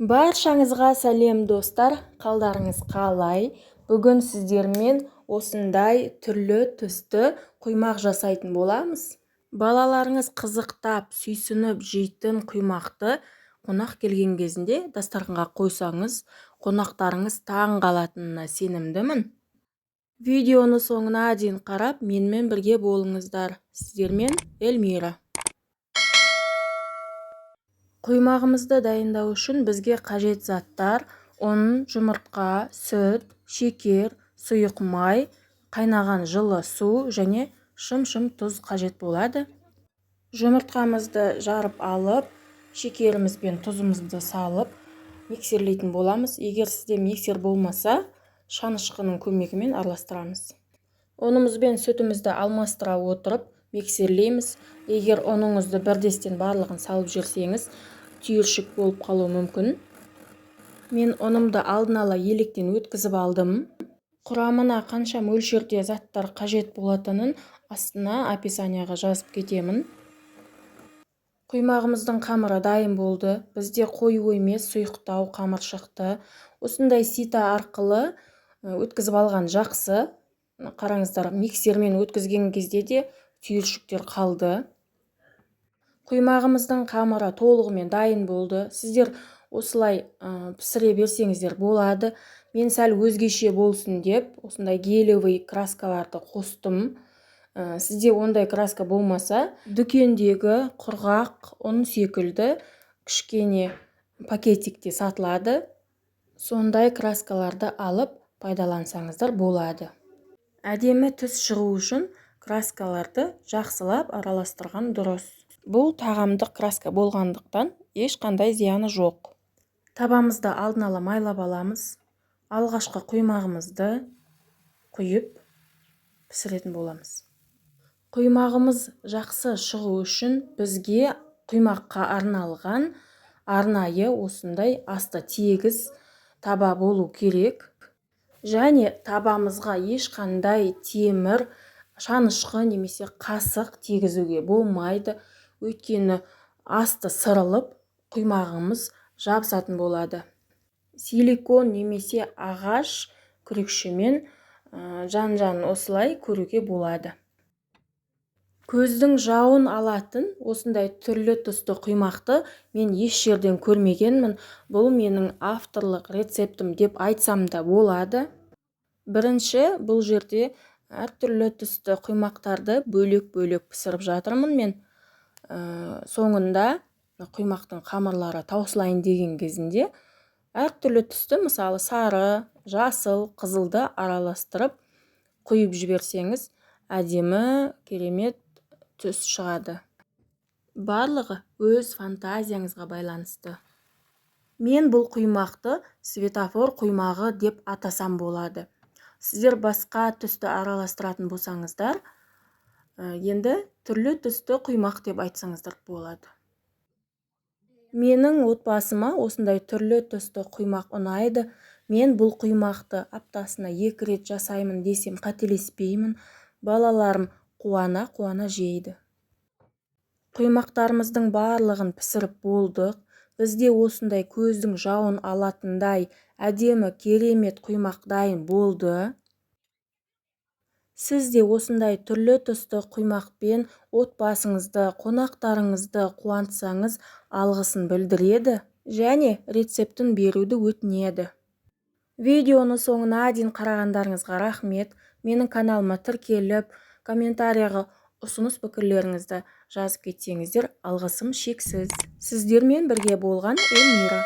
Баршаңызға сәлем, достар! Қалдарыңыз қалай? Бүгін сіздермен осындай түрлі түсті құймақ жасайтын боламыз. Балаларыңыз қызықтап, сүйсініп жейтін құймақты қонақ келген кезінде дастарханға қойсаңыз, қонақтарыңыз таң қалатынына сенімдімін. Видеоны соңына дейін қарап, менімен бірге болыңыздар. Сіздермен Эльмира. Құймағымызды дайындау үшін бізге қажет заттар: ұн, жұмыртқа, сүт, шекер, сұйық май, қайнаған жылы су және шым-шым тұз қажет болады. Жұмыртқамызды жарып алып, шекеріміз бен тұзымызды салып, миксерлейтін боламыз. Егер сізде миксер болмаса, шанышқының көмегімен араластырамыз. Ұнымыз бен сүтімізді алмастыра отырып миксерлейміз. Егер ұныңызды бірдестен барлығын салып жіберсеңіз, түйіршік болып қалуы мүмкін. Мен ұнымды алдын ала електен өткізіп алдым. Құрамына қанша мөлшерде заттар қажет болатынын астына описанияға жазып кетемін. Құймағымыздың қамыры дайын болды. Бізде қою емес, сұйықтау қамыр шықты. Осындай сито арқылы өткізіп алған жақсы. Қараңыздар, миксермен өткізген кезде де түйіршіктер қалды. Құймағымыздың қамыры толығымен дайын болды. Сіздер осылай пісіре берсеңіздер болады. Мен сәл өзгеше болсын деп осындай гелевый краскаларды қостым. Сізде ондай краска болмаса, дүкендегі құрғақ ұн секілді кішкене пакетикте сатылады, сондай краскаларды алып пайдалансаңыздар болады. Әдемі түс шығу үшін краскаларды жақсылап араластырған дұрыс. Бұл тағамдық краска болғандықтан, ешқандай зияны жоқ. Табамызды алдын ала майлап аламыз. Алғашқы құймағымызды құйып пісіретін боламыз. Құймағымыз жақсы шығу үшін бізге құймаққа арналған арнайы осындай асты тегіс таба болу керек және табамызға ешқандай темір шанышқы немесе қасық тигізуге болмайды, өйткені асты сырылып, құймағымыз жабысатын болады. Силикон немесе ағаш күрекшемен жан-жағын осылай көруге болады. Көздің жауын алатын осындай түрлі түсті құймақты мен еш жерден көрмегенмін. Бұл менің авторлық рецептім деп айтсам да болады. Бірінші, бұл жерде әртүрлі түсті құймақтарды бөлек-бөлек пісіріп жатырмын мен. Соңында құймақтың қамырлары таусылайын деген кезінде әртүрлі түсті, мысалы, сары, жасыл, қызылды араластырып құйып жіберсеңіз, әдемі, керемет түс шығады. Барлығы өз фантазияңызға байланысты. Мен бұл құймақты светофор құймағы деп атасам болады. Сіздер басқа түсті араластыратын болсаңыздар, енді түрлі түсті құймақ деп айтсаңыздар болады. Менің отбасыма осындай түрлі түсті құймақ ұнайды. Мен бұл құймақты аптасына екі рет жасаймын десем, қателеспеймін. Балаларым қуана-қуана жейді. Құймақтарымыздың барлығын пісіріп болдық. Бізде осындай көздің жауын алатындай әдемі, керемет құймақ дайын болды. Сіз де осындай түрлі түсті құймақпен отбасыңызды, қонақтарыңызды қуантсаңыз, алғысын білдіреді және рецептін беруді өтінеді. Видеоны соңына дейін қарағандарыңызға рахмет. Менің каналыма тіркеліп, комментарияға ұсыныс пікірлеріңізді жазып кетсеңіздер, алғысым шексіз. Сіздермен бірге болған Эльмира.